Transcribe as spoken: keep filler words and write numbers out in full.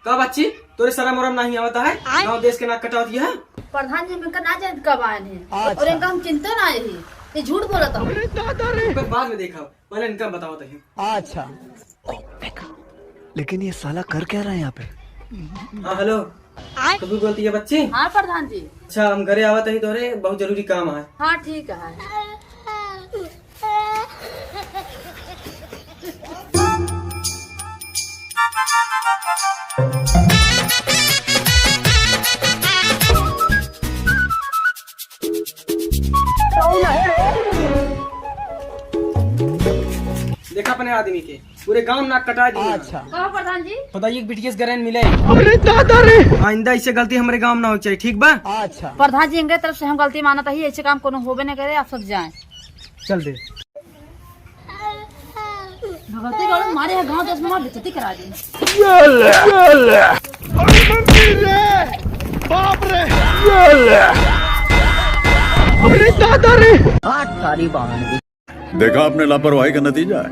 का बच्ची, तोरे शरम वरम नहीं आवता है? गाँव देश के नाक कटावत यह। प्रधान जी, हमका ना जाने कब आए हैं। अच्छा। और इनका हम चिंता ना यही, ये झूठ बोलत हूँ। अरे दादा रे। पर बाद में देखा, पहले इनका बताओ तो। अच्छा। लेकिन ये साला कर क्या रहा है यहाँ पे? हाँ, हेलो। आय? तू भी बोलती है बच्ची? हाँ प्रधान जी। अच्छा, हम घरे आवत ही तोरे, बहुत जरूरी काम है। हाँ, ठीक है। देखा अपने आदमी के, पूरे गांव नाक कटा दिए। अच्छा। कहो प्रधान जी। बताइए कि बिटिया से गरैन मिले। अरे दादा रे। आइंदा ऐसे गलती हमरे गांव में ना हो चाहिए, ठीक बा? अच्छा। प्रधान जी, इनके तरफ से हम गलती मानत ही, ऐसे काम कोनो होबे न करे, आप सब जाएं। चल दे। भगवती गौड़ मारे है, गांव देश में हमार बेइज्जती करा दी। अरे मम्मी रे, बाप रे। अरे दादा रे। देखा आपने लापरवाही का नतीजा है।